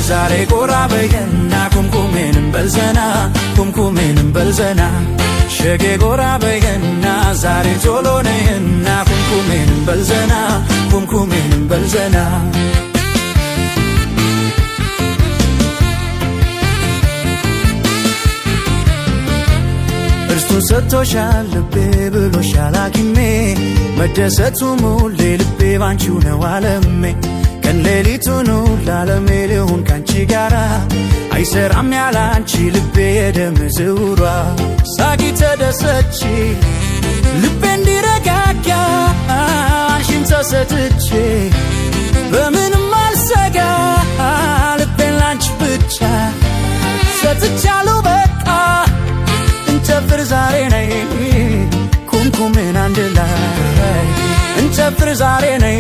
ዛሬ ጎራ በይና ኩምኩሜን እንበልዘና ኩምኩሜን እንበልዘና ሸጌ ጎራ በይና ዛሬ ቶሎ ነይና ኩምኩሜን እንበልዘና ኩምኩሜን እንበልዘና። እርሱን ሰጥቶሻል ልቤ ብሎሻል ሐኪሜ፣ መደሰቱ ሙሌ ልቤ ባንቺው ነው አለሜ። ቀን ሌሊቱን ላለሜ ልሁን ካንቺ ጋራ፣ አይሰራም ያላንቺ ልቤ የደም ዝውሯ። ሳቂ ተደሰቺ ልቤ እንዲረጋጋ፣ አንቺን ተሰጥቼ በምንም አልሰጋ። ልቤን ላንቺ ብቻ ሰጥቻለሁ በቃ። እንጨፍር ዛሬ ነይ ኩምኩሜን አንድ ላይ፣ እንጨፍር ዛሬ ነይ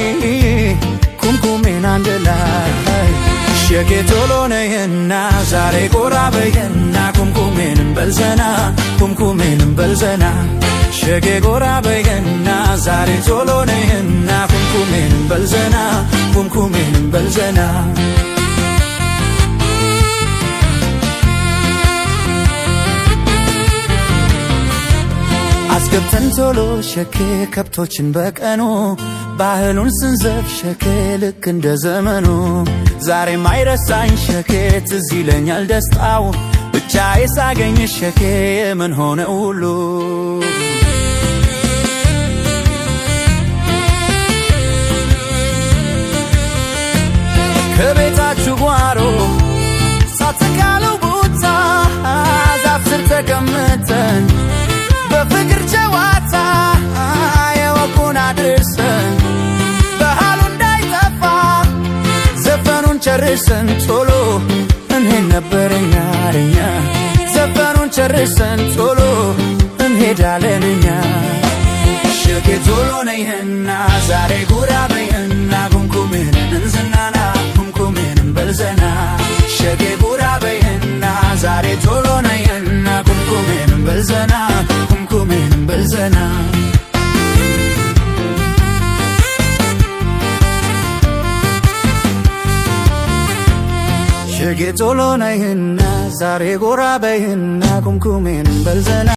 ኩምኩሜን አንድ ላይ። ሸጌ ቶሎ ነይና ዛሬ ጎራ በይና ኩምኩሜን እንበልዘና ኩምኩሜን እንበልዘና። ሸጌ ጎራ በይና ዛሬ ቶሎ ነይና ኩምኩሜን እንበልዘና ኩምኩሜን እንበልዘና። አስገብተን ቶሎ ሸኬ ከብቶችን በቀኑ፣ ባህሉን ስንዘፍ ሸኬ ልክ እንደ ዘመኑ። ዛሬም አይረሳኝ ሸኬ ትዝ ይለኛል ደስታው፣ ብቻዬ ሳገኝ ሸኬ የምን ሆነ ሁሉ። ከቤታችሁ ጓሮ ሳትቃለው ቦታ ዛፍ ስር ተቀምጠን በፍቅር ጨዋታ የወጉን አድርሰን ባህሉ እንዳይጠፋ ዘፈኑን ጨርሰን ቶሎ እንሄድ ነበር እኛ እኛ፣ ዘፈኑን ጨርሰን ቶሎ እንሄዳለን እኛ። ሸጌ ቶሎ ነይና ዛሬ ጉራ በይና ኩምኩሜን እንዝናና ኩምኩሜን እንበልዘና። ሸጌ ጉራ በይና ዛሬ ቶሎ ነይና ኩምኩሜን እንበልዘና ኩምኩሜን እንበልዘና። ሸጌ ቶሎ ነይና ዛሬ ጎራ በይና ኩምኩሜን እንበልዘና።